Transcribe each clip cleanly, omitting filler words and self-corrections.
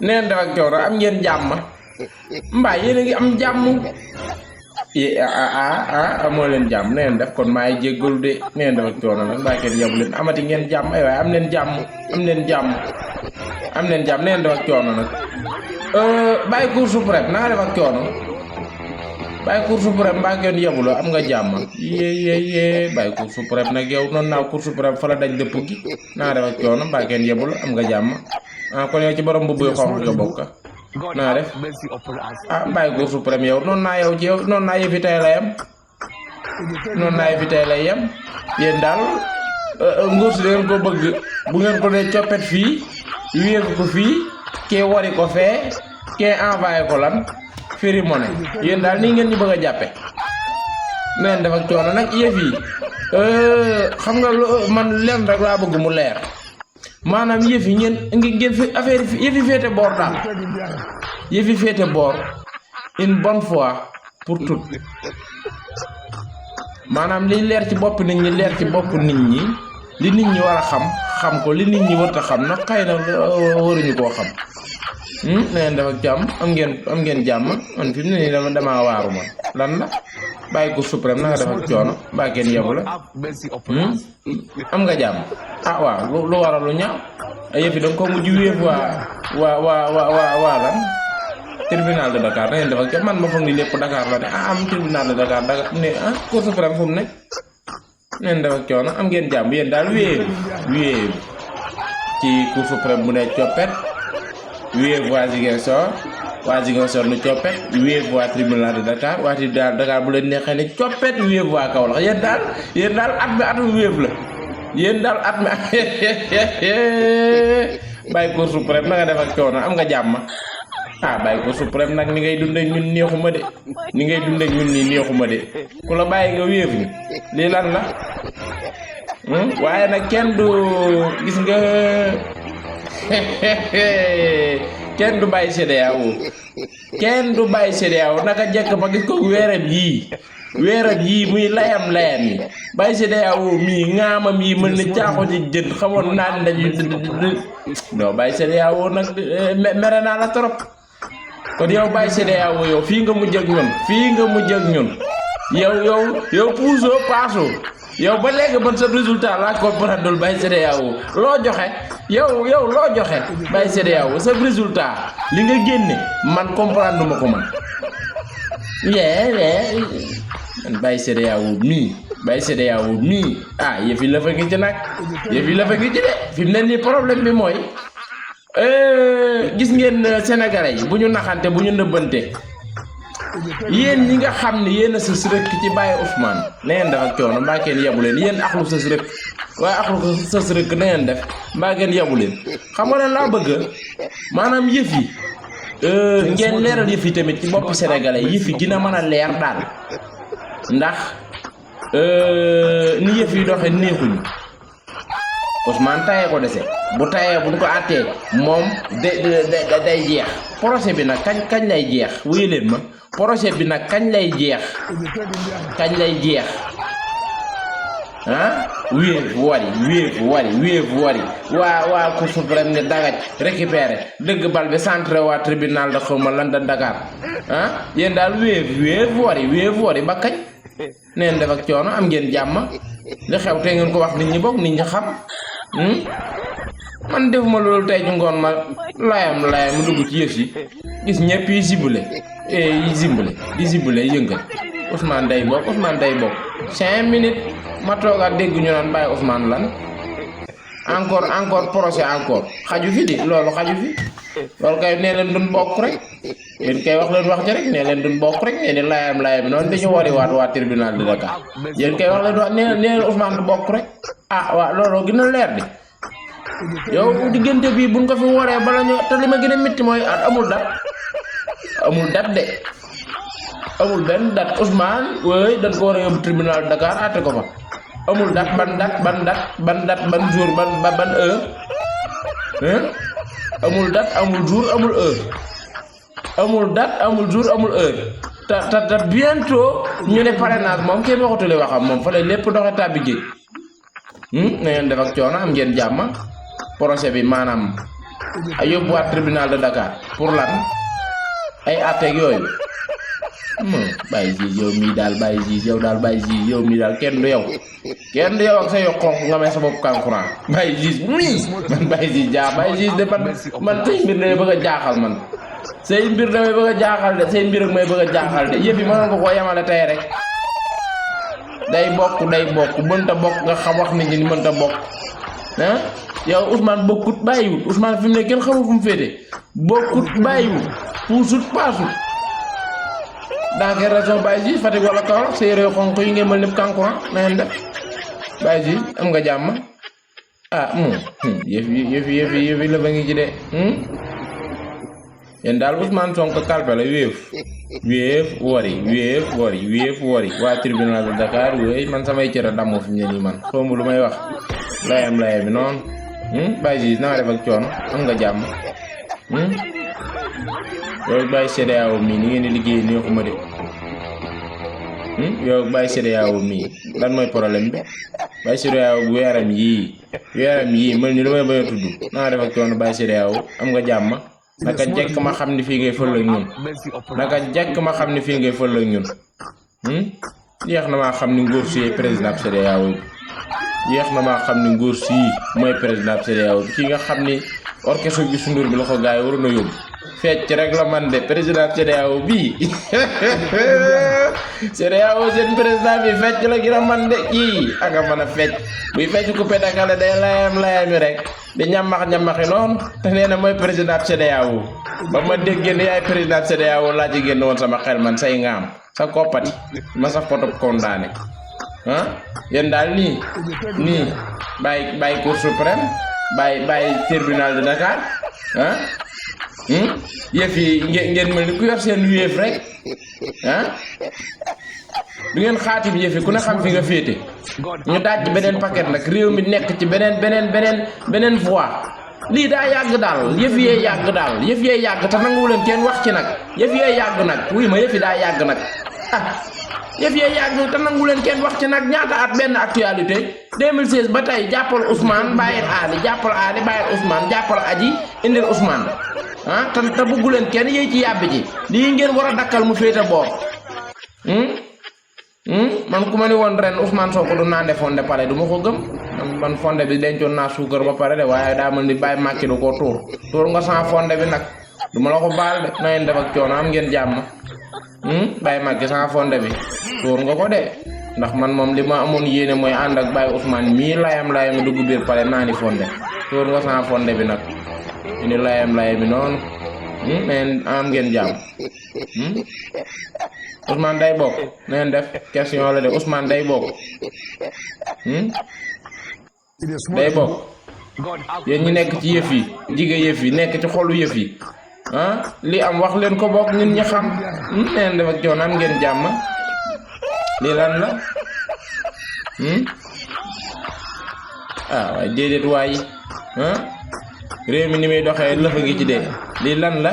neen def ak coono am ngeen jàmm mbaa yéen a ngi am jàmm amoo leen jàmm neen def kon maay jéggalu de neen def ak coono nag mbaa kenn yabu leen amati ngeen jàmm ay waaye am leen jàmm neen def ak coono nag bàyyi Cour suprême naa def ak coono bàyyi Cour suprême mbaa kenn yabu la am nga jàmm yee bàyyi Cour suprême nag yow noonu naa Cour suprême fa la daj dëpp gi naa def ak coono mbaa kenn yabu la am nga jàmm kon yow ci borom bu buy xonq nga bokk naa def bàyyi Cour suprême yow noonu naa yow ci yow noonu naa yëfi tey lay yem yéen daal nguur si ngeen ko bëgg bu ngeen ko dee coppet fii wéeku ko fii kee wari ko fee kee envoyé ko lan Free Money yéen daal nii ngeen ñu bëgg a jàppe neen def ak coono nag yëf yi xam nga man leen rek laa bëgg mu leer maanaam yëf yi ngeen fi affaire yëf yi féete boor daal yëf yi féete boor une bonne fois pour toutes maanaam liy leer ci bopp nit ñi leer ci bopp nit ñi li nit ñi war a xam ko li nit ñi war a xam nag xëy na waruñu koo xam neen def ak jàmm am ngeen jàmm man fi mu ne nii damaa waaru man lan la bàyyi Cour suprême na nga def ak coono mbaa kenn yebu la am nga jàmm waaw lu waral lu ñaaw yëf yi da nga ko mujj wéef waa lan tribunal de Dakar na ngeen def ak jàmm man ma foog ni lépp Dakar la ne am tribunal de Dakar ne Cour suprême fu mu ne neen def ak coono am ngeen jàmm yéen daal wéeru ci Cour suprême bu ne coppet wéev waa Ziguinchor nu coppet wéev waa tribunal de Dakar waa tribunal de Dakar bu leen neexee ne coppet wéev waa Kaolack yéen daal at mi wéev la yéen daal at mi bàyyi Cour suprême na nga def ak coono am nga jàmm bàyyi Cour suprême nag ni ngay dundee ñun neexuma de ni ngay dundee ñun nii neexuma de ku la bàyyi nga wéev ni lii lan la waaye nag kenn du gis nga kenn du bàyyi CEDEAO naka jekk ma gis ko weeram yii muy layam yi bàyyi CEDEAO mii ŋaamam yi mën na caaxo ci jën xamoon naa ne dañuy doo bàyyi CEDEAO nag mere naa la trop kon yow bàyyi CEDEAO yow fii nga mujj ak ñun yow puusoo paasoo yow ba léegi ban sa résultat laa comprendre dul bàyyi CEDEAO loo joxe yow loo joxe bàyyi CEDEAO sa résultat li nga génne man comprendre ma ko man man bàyyi CEDEAO mii yëf yi la fa ngi ci nag de fi mu ne nii problème bi mooy gis ngeen sénégalais yi bu ñu naxante bu ñu nëbbante yéen ñi nga xam ne yéen a sës rëkk ci bàyyi Ousmane na ngeen def ak coono mbaa kenn yabu leen yéen axlu sës rëkk waaye axlu sës rëkk na ngeen def mbaa kenn yabu leen xam nga ne laa bëgg maanaam yëf yi ngeen leeral yëf yi tamit ci bopp sénégalais yëf yi gën a mën a leer daal ndax ni yëf yi doxe neexuñu Ousmane tayee ko dese bu tayee buñ ko àttee moom day jeex procès bi nag kañ lay jeex wuyu leen ma procès bi nag kañ lay jeex wéef wari waa Cour suprême ne dagaj récupéré dëgg bal bi centré waa tribunal de xawma lan de Dakar yéen daal wéef wari ba kañ neen def ak coono am ngeen jàmm li xew te ngeen ko wax nit ñi bokk nit ñi xam man defuma loolu tey ci ngoon ma layam mu dugg ci yëf yi gis ñëpp yi zimbale yëngal Ousmane day bokk 5 minutes ma toogaat dégg ñu naan bàyyi Ousmane lan encore procès encore xaju fi di loolu xaju fi loolu kay nee leen duñ bokk rek yéen kay wax leen wax ci rek nee leen duñ bokk rek nee ni layam noonu dañu wari waat waa tribunal de Dakar yéen kay wax leen wax nee leen Ousmane du bokk rek waaw loolu gën a leer di yow diggante bii buñ ko fi waree bala ñu te li ma gën a métti mooy amul dat de amul benn dat Ousmane wooy dañ ko war a yóbbu tribunal de Dakar àtte ko fa amul dat ban jour ban heure amul dat amul jour amul heure te bientôt ñu ne parrainage moom kenn waxatule waxam moom fa lay lépp doxe tàbbi géej na ngeen def ak coono am ngeen jàmm procès bi maanaam ay yóbbuwaat tribunal de Dakar pour lan ay àtteeg yooyu Baye Ziz yow mii daal Baye Ziz yow daal Baye Ziz yow mii daal kenn du yow ak sa yo xonk nga may sa bopp kankurang Baye Ziz mii man Baye Ziz Baye Ziz de man say mbir damay bëgg a jaaxal man say mbir damay bëgg a jaaxal de say mbir ak may bëgg a jaaxal de yëf yi mënoon nga koo yemale tey rek day bokk mënta bokk nga xam wax nit ñi ni mënta bokk ah yow Ousmane bokkut bàyyiwut Ousmane fi mu ne kenn xamul fu mu féete bokkut bàyyiwut puusut paasut dans quelle région Baye Ziz Fatick wala Kaolack sa yére xonk yi ngeen mel ni kankurang na ngeen def Baye Ziz am nga jàmm yëf yi la ba ngi ci de yéen daal Ousmane Sonko kalpe la wéef wari waa tribunal de Dakar wéy man samay cëra damm fi mu ne nii man xawma lu may wax layam bi noonu Baye Ziz na nga def ak coono am nga jàmm yow Baye CEDEAO mii ni ngeen di liggéey nii xuma de yow Baye CEDEAO mii lan mooy problème bi Baye CEDEAO bu weeram yii mel ni lu may bañ a tudd na nga def ak coono Baye CEDEAO am nga jàmm naka jekk ma xam ni fii ngay fël ak ñun yeex na maa xam ni ngóor si président CEDEAO bi yeex na maa xam ni ngóor si mooy président CEDEAO bi ki nga xam ni orchestre bi sundur bi la ko gaay waroon a yóbbu fecc rek la man de président CEDEAO bii CEDEAO seen président bi fecc la gën a man de kii ak a mën a fecc buy fecc ku pédakale day layami rek di ñamaxi noonu te nee na mooy président CEDEAO ba ma déggee ni yaay président CEDEAO laa ci génn woon sama xel man say ngaam sa koppati ma sa photo condamné yéen daal nii bàyyi cour suprême bàyyi tribunal de Dakar yëf yi ngeen mel ni ku yor seen wéef rek du ngeen xaatim yëf yi ku ne xam fi nga féete ñu daaj ci beneen paquet nag réew mi nekk ci beneen voie lii daa yàgg daal yëf yee yàgg te nanguwu leen kenn wax ci nag yëf yee yàgg nag wuy ma yëf yi daa yàgg nag yëf yee yàgg te nanguwu leen kenn wax ci nag ñaata at benn actualité 2016 ba tey jàppal Ousmane bàyyil Ali bàyyil Ousmane jàppal Aji indil Ousmane te bëggu leen kenn yéy ci yàbbi ji lii ngeen war a dakkal mu féete boor man ku ma ni woon ren Ousmane Sonko du naan de fonde pare du ma ko gëm man fonde bi dencoon naa suukar ba pare de waaye daa mel ni bàyyi màkki du ko tuur nga sans fonde bi nag du ma la ko baal de na ngeen def ak coono am ngeen jàmm bàyyi màkki sans fonde bi tuur nga ko de ndax man moom li ma amoon yéene mooy ànd ak bàyyi Ousmane mii layam dugg biir pare naa ni fonde tuur nga sans fonde bi nag ni layam noonu neen am ngeen jàmm Ousmane day bokk neen def question la de Ousmane day bokk yéen ñi nekk ci yëf yi jige yëf yi nekk ci xolu yëf yi li am wax leen ko bokk ñun ñi xam neen def ak coono am ngeen jàmm lii lan la waaye déedéet waay réew mi ni muy doxee lëfa ngi ci dee lii lan la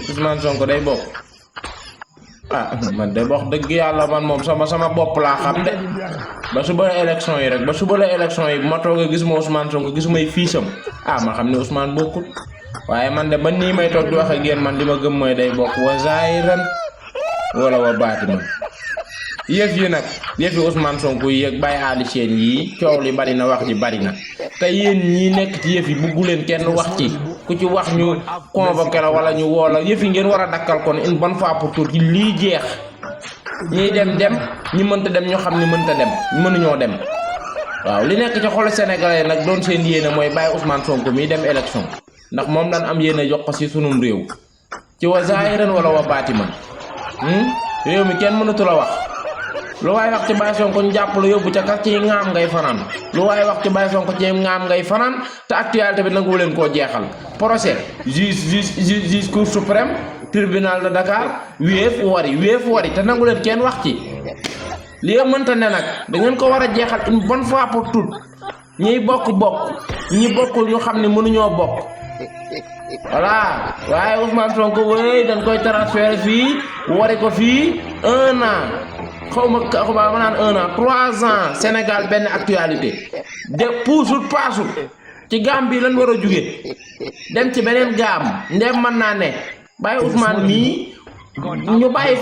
Ousmane Sonko day bokk man de wax dëgg yàlla man moom sama bopp laa xam de ba suba la élection yi rek bu ma toogee gisuma Ousmane Sonko gisumay fiisam ma xam ne Ousmane bokkut waaye man de ba nii may toog di wax ak yéen man li ma gëm mooy day bokk wa zaahiran wala wa baatinan yëf yi Ousmane Sonko yi ak Baye Ali Sène yi coow li bari na wax ji bari na te yéen ñi nekk ci yëf yi buggu leen kenn wax ci ku ci wax ñu convoqué la wala ñu woo la yëf yi ngeen war a dakkal kon une bonne fois pour toutes lii jeex ñiy dem ñi mënta dem ñu xam ni mënta dem mënuñoo dem waaw li nekk ci xolu sénégalais nag doon seen yéene mooy bàyyi Ousmane Sonko mi dem élection ndax moom daan am yéene jox ko ci sunum réew ci wa zaahiran wala wa baatinan réew mi kenn mënatu la wax lu waay wax ci Baye Sonko ñu jàpp la yóbbu ca kar ci ngaam ngay fanaan lu waay wax ci Baye Sonko ci ngaam ngay fanaan te actualité bi nangu leen koo jeexal procès juge cour suprême tribunal de Dakar wéef wari te nangu leen kenn wax ci li nga mënta ne nag da ngeen ko war a jeexal une bonne fois pour toutes ñiy bokk ñi bokkul ñu xam ne mënuñoo bokk voilà waaye Ousmane Sonko wéy dañ koy transféré fii wari ko fii 1 an xawma ma naan 1 an 3 ans Sénégal benn actualité de puusut paasut ci gaam bi lan war a jóge dem ci beneen gaam ndem mën naa ne bàyyi Ousmane mii ñu bàyyi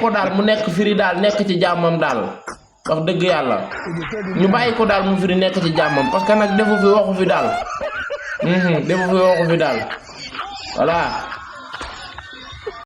ko daal mu nekk firi daal nekk ci jàmmam daal wax dëgg yàlla ñu bàyyi ko daal mu firi nekk ci jàmmam parce que nag defu fi waxu fi daal voilà